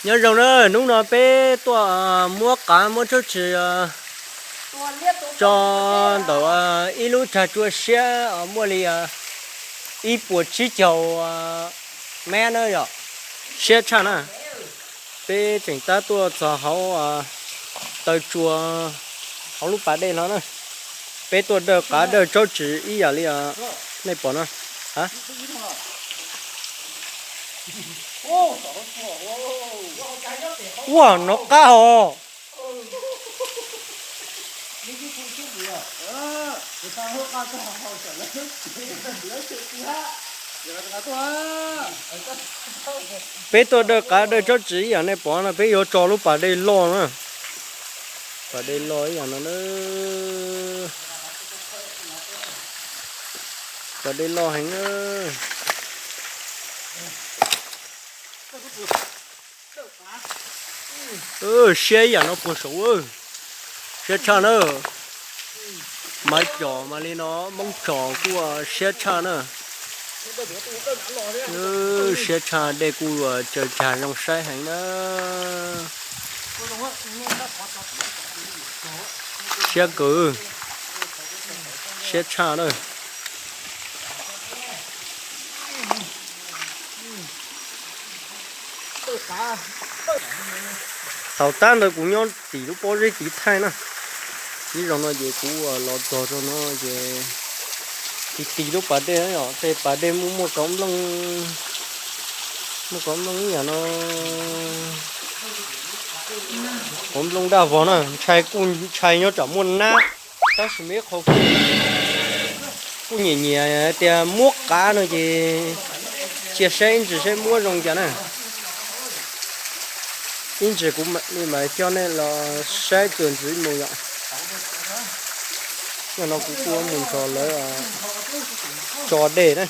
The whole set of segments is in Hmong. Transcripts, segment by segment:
Nyob zoo na, hnub no peb tuaj muab qav muab tsob tsis tso ntawm ib lub tsag tsua siab muaj li ib puas tsib caug mev na yom, siab tshaj na. Peb tseem tab tuaj txog hauv taw tsua hauv lub pas dej no na. Peb tuaj dawj qav dawj tsob tsis ib yam li nej pom no. Ua no qab os. Peb tuaj dawj qav dawj tsob tsis ib yam nej pom no, peb yuav tso lub pas dej loj na. Pas dej loj ib yam no na. Pas dej loj heev na. Siab ib yam no puag saud, siab tshaj na. Maiv com mas li no, Moob com kuj siab tshaj na. Siab tshaj, dej kuj tsaws tsag zoo saib heev na. Siab kawg, siab tshaj na. Thaum tab ntawd kuv nyob tim lub pob zeb tiv thaij na, ib zaug no ces kuv los txog rau no ces tiv tiv lub pas dej, tej pas dej muaj muaj kauv nplooj, muaj kauv nplooj ib yam no, kauv nplooj daj vog na, ntshai kuj ntshai nyob tsam muaj nab, tab sis mas ib qho kuj nyiam nyiam tias muab qav no ces cia saib ib ntsis saib muab zoo cas na. Ib ntsis kuv mam coj nej los saib txuas ntxiv mus yom. Yog no kuv kuj mus nrog lawv tso dej na.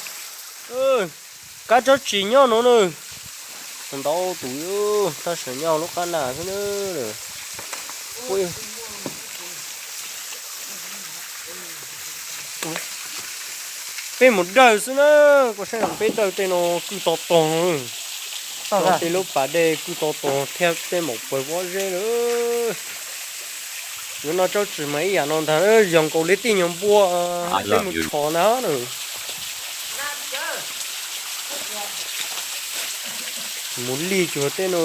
Qab tsob tsis nyob no na, ntau tus tab sis nyob lub qab naj xwb na. Peb mus dawj xwb na, koj saib peb dawj tej no kwj to tog no, tej lub pas dej kwj to tog thiab tej maum pawg pob zeb lawm. Yuav noj tsob tsis mas ib yam no ntag, yog nkaus li tej nyuag npua peb mus tshos ntag na. Mus lij cuag tej no.